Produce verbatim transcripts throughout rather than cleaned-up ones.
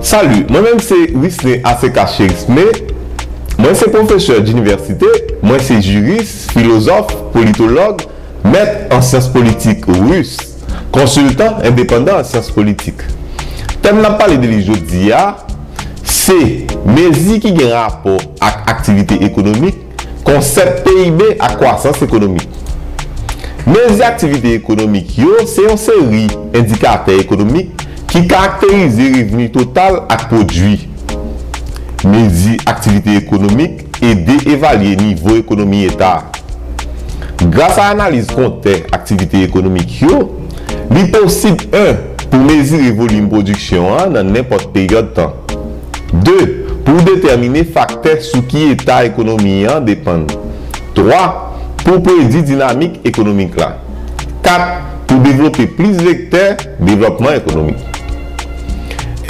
Salut, mwen menm se Risne Aseka Cherisme. Mwen se pwofesè dinivèsite, mwen se jiris, filozòf, politològ, mèt an syans politik ris, konsiltan endepandan an syans politik. Tèm n ap pale de li jodi a, se mezi ki gen rapò ak aktivite ekonomik, konsèp P I B ak kwasans ekonomik. Mezi aktivite ekonomik yo se yon seri endikatè ekonomik ki karakterize revni total ak pwodui. Mezi aktivite ekonomik ede evalye nivo ekonomi eta a. Gras a analiz kontè aktivite ekonomik yo, li posib, en, pou mezire volim pwodiksyon an nan nenpòt peryòd tan. De, pou w detèmine faktè sou ki eta ekonomi an depann. Twa, pou w predi dinamik ekonomik la. Kat, pou w devlope plis vektè devlòpman ekonomik.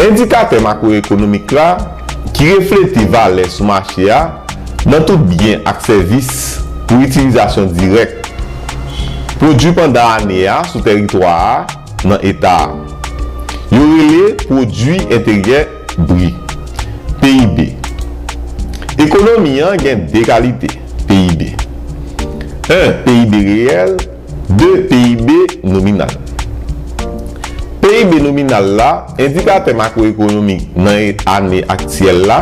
Endikatè makwoekonomik la, ki reflete valè sou mache a nan tout byen ak sèvis pou itilizasyon dirèk, pwodui pandan ane a sou tèritwa a nan eta a. Yo rele pwodui enteryè bri, P I B. Ekonomi an gen de kalite P I B. En, P I B reyèl, de, P I B nominal. P I B nominal la, endikatè makwoekonomik nan ane aktyèl la.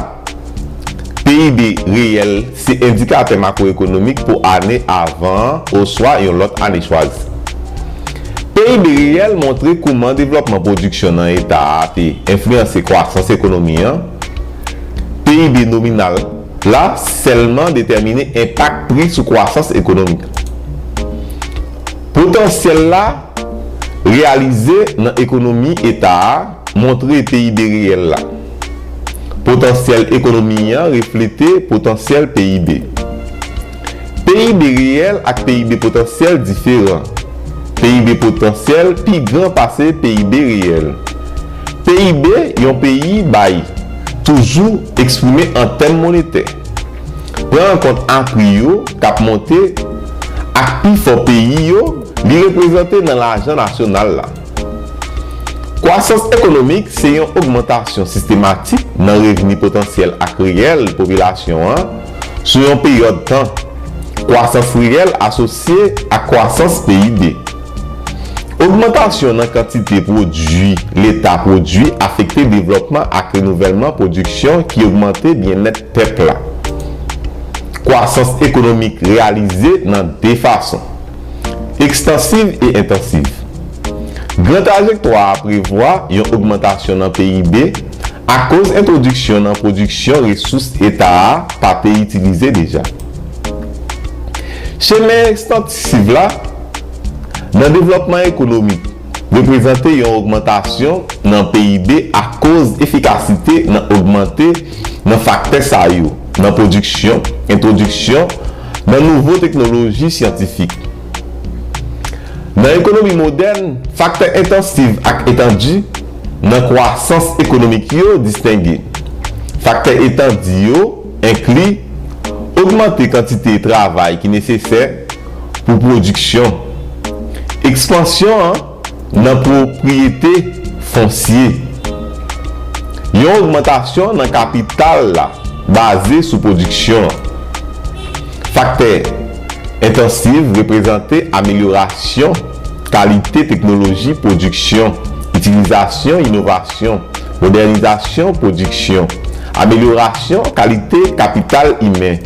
P I B reyèl se endikatè makwoekonomik pou ane avan an oswa yon lòt ane chwazi. P I B reyèl montre kouman devlòpman pwodiksyon nan eta a te enfliyanse kwasans ekonomi an. P I B nominal la sèlman detèmine enpak pri sou kwasans ekonomik. Potansyèl la reyalize nan ekonomi eta a montre P I B reyèl la. Potansyèl ekonomi an reflete potansyèl P I B. P I B reyèl ak P I B potansyèl diferan. P I B potansyèl pi gran pase P I B reyèl. P I B yon peyi bay toujou eksprime an tèm monetè. Pran an kont a pri yo k ap monte ak pifò peyi yo li reprezante nan lajan nasyonal la. Kwasans ekonomik se yon ogmantasyon sistematik nan revni potansyèl ak reyèl popilasyon an sou yon peryòd tan. Kwasans reyèl asosye ak kwasans P I B. Ogmantasyon nan kantite pwodui Leta pwodui afekte devlòpman ak renouvèlman pwodiksyon ki ogmante byennèt pèp la. Kwasans ekonomik reyalize nan de fason, ekstansiv e entansiv. Gran trajektwa a prevwa yon ogmantasyon nan P I B akoz entwodiksyon nan pwodiksyon resous Eta a pa te itilize deja. Chemen ekstansiv la, nan devlòpman ekonomik, reprezante yon ogmantasyon nan P I B akoz efikasite nan ogmante nan faktè sa yo nan pwodiksyon, entwodiksyon nan nouvo teknoloji syantifik. Nan ekonomi modèn, faktè entansiv ak etandi nan kwasans ekonomik yo distenge. Faktè etandi yo enkli ogmante kantite travay ki nesesè pou pwodiksyon, ekspansyon an nan pwopriyete fonsye, yon ogmantasyon nan kapital la baze sou pwodiksyon an. Faktè entansiv reprezante amelyorasyon kalite teknoloji pwodiksyon, itilizasyon inovasyon, modènizasyon pwodiksyon, amelyorasyon kalite kapital imen,